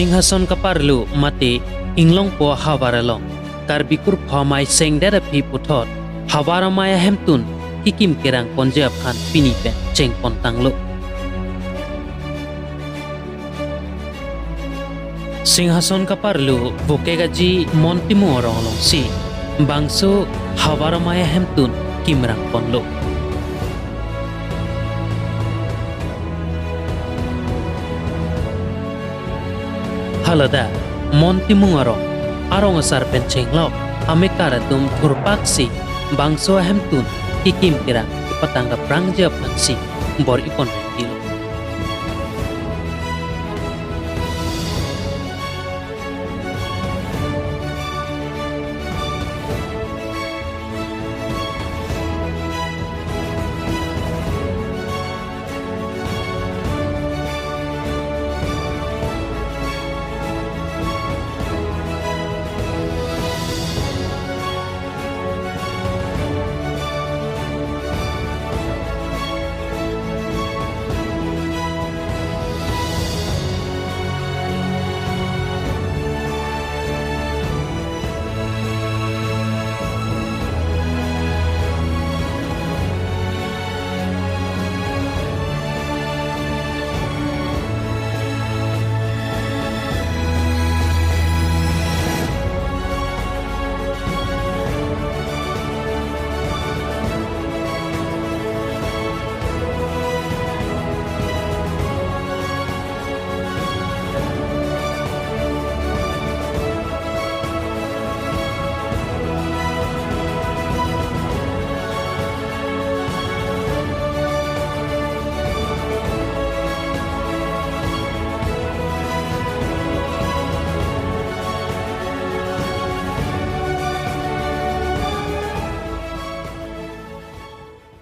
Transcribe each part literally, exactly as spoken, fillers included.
Singhason kaparlo mate Inglongpo havar along Karbi kurpho amei sengdet aphi puthot havar amei ahemtun kekim kerang ponji aphan pini pen chengpon tanglo. Singhason kaparlo Vokek Aji Mon Timung arong alongsi bangso havar amei ahemtun kimrang ponlo. Haladak Mon Timung arong, arong asar pen chenglok amekar atum thurpaksi bangso ahemtun kekim kerang kepatang kaprangji aphansi bor-i pon rengkilo.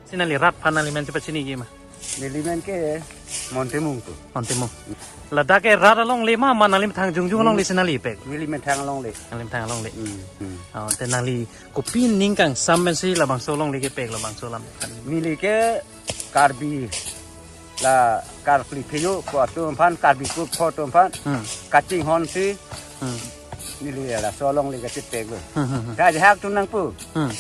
Si nangli rat aphan nangli men chepachiniji ma? Neli men ke Mon Timung tu. Mon Timung. Ladak ke rat alongle ma, ma nangli methang jongjong alongle si nangli pek? Neli methang alongle. Nangli methang alongle. Hmm, hmm. Oh, te nangli kopi ning kangsam pensi labangso alongle kepek, labangso alam? Neli ke Karbi, la Karkli Pheyo pu atum aphan, Karbi kurpho atum aphan, hmm, kachinghonsi, hmm, neli laso alongle kachepeklo. Hmm, hmm, hmm. Ta jahak atum nangpu. Hmm.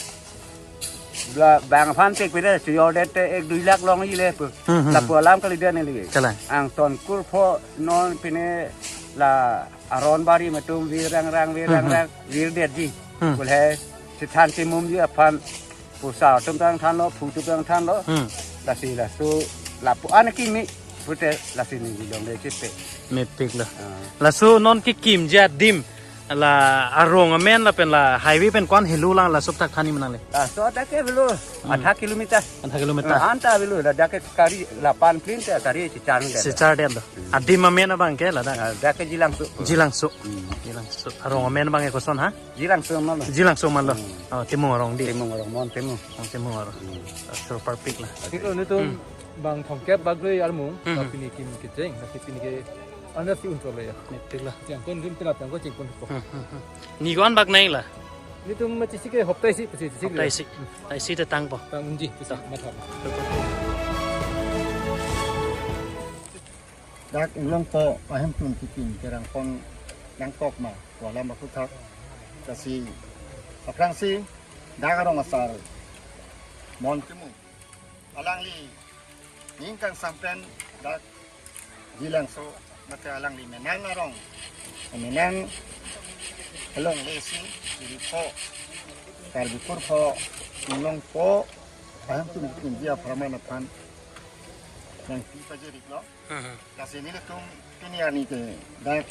La bang aphan pekpede, chojordet te ek dui lakh longle pu. Hmm, hmm, lapu hmm, alam kalidet neli. Kalang. Angton kurpho non pine la aron barim atum vir rang rang, vir rang rang, hmm, hmm, virdetji. Hmm. Kulhe chethan chemumji aphan, pusa atum ta nangthanlo, phu atum ta nangthanlo. Hmm. Lasi laso lapu-an kimi pute lasi neli alongle chepe. Mepiklo. Ah. Laso non kekimji adim, la arong amen lapen la highway pen ko-an helo lang, laso aphuthak thanji ma nangli? Laso adak ke avelo, hmm, adha kilometer. Adha kilometer. Ah, anta avelo, ladak ke kari, la Panplin te kari chechardet. Chechardet lo. Hmm. Adim amen abang ke ladak? Ah, dak ke Jilangso. Jilangso. Hmm. Jilangso. Arong amen abang ke koson ha? Jilangso malo. Jilangso malo. Hmm. Oh, Timung arong dei. Timung arong, Mon Timung. Oh, Timung arong. Hmm. Asor parpik la. Thik lo, netum, hmm, bang thomkep bak dui armung, hmm, la pini kim kecheng, la pini ke anda si unsol ya. Mepiklo. Chengpon dun pila tangko chengpon ko. Hmm, hmm, hmm. Ni ko-an bak nangji la? Netum machisi ke hoptai si, pasi si. Hoptai si. Hmm. Tai si te tangpo. Tang unji, pasi. To. Matha. Dak Inglongpo ahemtun kekim kerang pon nangkok ma pu alam aphuthak. Lasi aphrangsi dak arong asar Mon Timung, alangli ning kangsam pen dak Jilangso mate alangli menang arong, menang alongle si, iri pho, Karbi kurpho, Inglongpo ahemtun kekimji apharman aphan nangpi pajirlo. Hmm. Lasi nelitum pini arni ke dak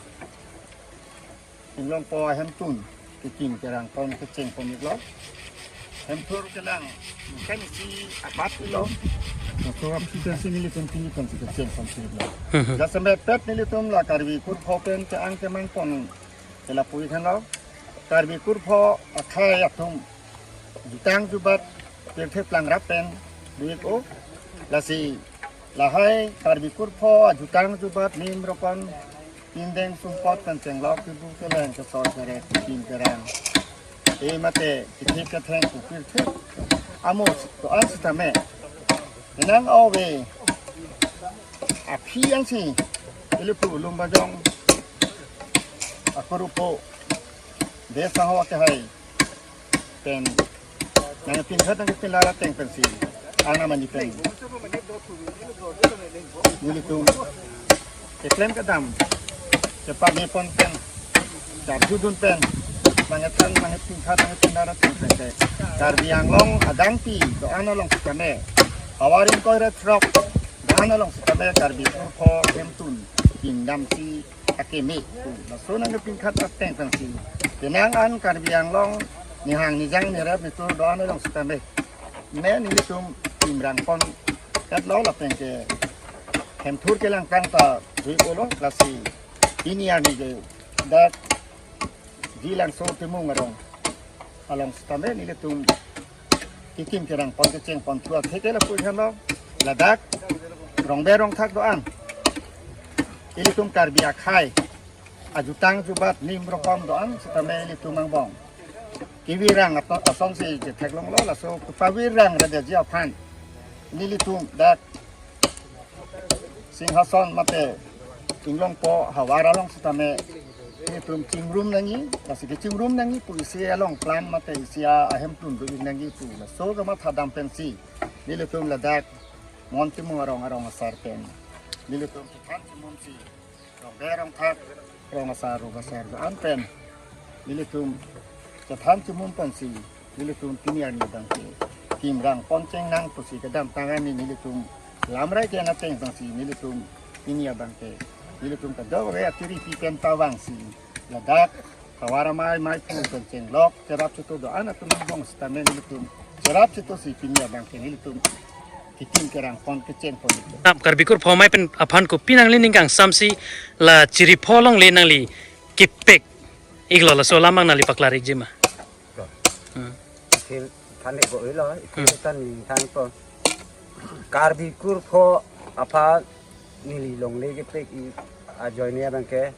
Inglongpo ahemtun kekim kerang pon kecheng pon iklo. Hemthur kelang kan isi apat iklo. Laso aphi pensi nelitum pini pensi kecheng pon iklo. Hmm. Jasemet pet nelitum la Karbi kurpho pen ke-ang kemang pon ke lapu-i thanlo. Karbi kurpho akhei atum jutang jubat pirthe plang rap pen do-ik-o. Lasi lahai Karbi kurpho ajutang jubat nim rokon indeng sumpot pen chenglok kebu keleng kesoi kerek kekim kerang, e mate kethip ketheng pu pirthe amo to-an sitame, menang ave aphi ansi ilipu Lumbajong Akor upo, de saho akehai pen nangpingkhat nangpinglar ateng pensi, ana mani pen nelitum keklem kedam, cepat nepon pen, charjudun pen, nangthan nangpingkhat nangpinglar ateng pen ke Karbi Anglong adangpi do-an along sitame, awaring koiret rok do-an along sitame Karbi Kurpho hemtun pindamsi akeme pu laso nangpingkhat ateng pensi, penang an Karbi Anglong nihang nijang nirep nitur do-an along sitame, me nelitum pimrangpon katlo lapen ke hemthur kelangkang ta jui olo. Lasi pini arni ke dak Jilangso Timung arong along sitame nelitum kikim kerangpon kechengpon thu atheke lapu henlo, ladak rongbe rongthak do-an, ilitum Karbi akhei ajutang jubat nim rokom do-an sitame ilitum angbong kevirang ato asonsi chetheklonglo. Laso kepavirang radetji aphan nelitum dak Singhason mate Inglongpo havar along sitame nelitum chingrum nangji, lasi kechingrum nangji pu isi along plan mate isi ahemtun do-ik nangji pu laso kamatha dam pensi nelitum ladak Mon Timung arong, arong asar pen nelitum chethan chimumsi rongbe rongthak, rong asar, rong asar do-an pen nelitum chethan chimum pensi nelitum pini arni abangke kimrangpon chengnang pusi kedamtang arni nelitum lamrai ke-en ateng pensi nelitum pini abangke nelitum kadokave akiri pi pen pavangsi ladak havar amei meiphu pen chenglok cherap cheto do-an atum angbong sitame nelitum cherap chetosi pini abangke nelitum kikim kerangpon kechengpon. Tam Karbi Kurpho amei pen aphan kopi nangli ning kangsamsi la Chiri Pho longle nangli kepek-iklo, laso alam abang nangli paklar-ikji ma? Hmm. Ithi than-ikpo-iklo, ithi Hmm. than ning thanpo. Karbi Kurpho aphan neli longle kepek-ik ajoine abangke,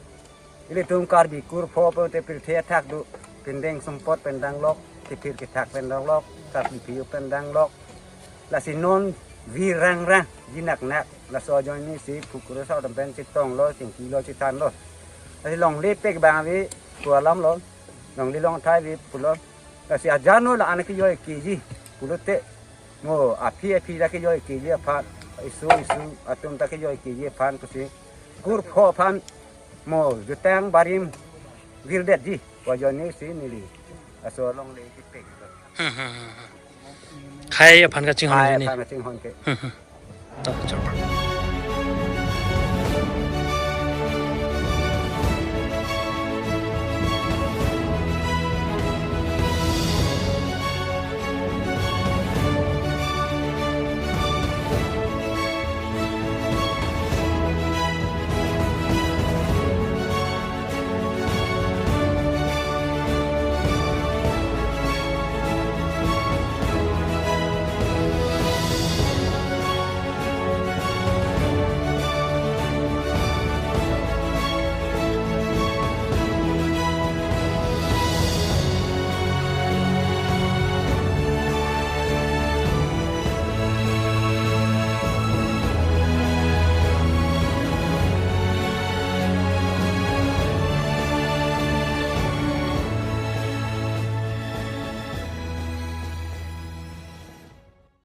ilitum Karbi Kurpho pote pirthe athak do, pindeng sumpot pen danglok, kethir kethak pen danglok, karpi piu pen danglok. Lasi non virangrang, jinaknak, laso ajoinesi phu kre-so atum pen chetonglo, chingkilo, chethanlo. Lasi longle pek abang ave pu alamlo, longle longthai ave pulo. Lasi ajan no la-an kejoi keji pulote, mo aphi aphi ta kejoi keji aphan, isu isu atum ta kejoi keji aphan pusi Kurpho aphan mo jutang barim virdetji pu ajoinesi neli laso longle kepek. Hmm, hmm, hmm, hmm. Khei aphan kachinghon Khei neli. Aphan kachinghon ke. Hmm, hmm. Tok, tok.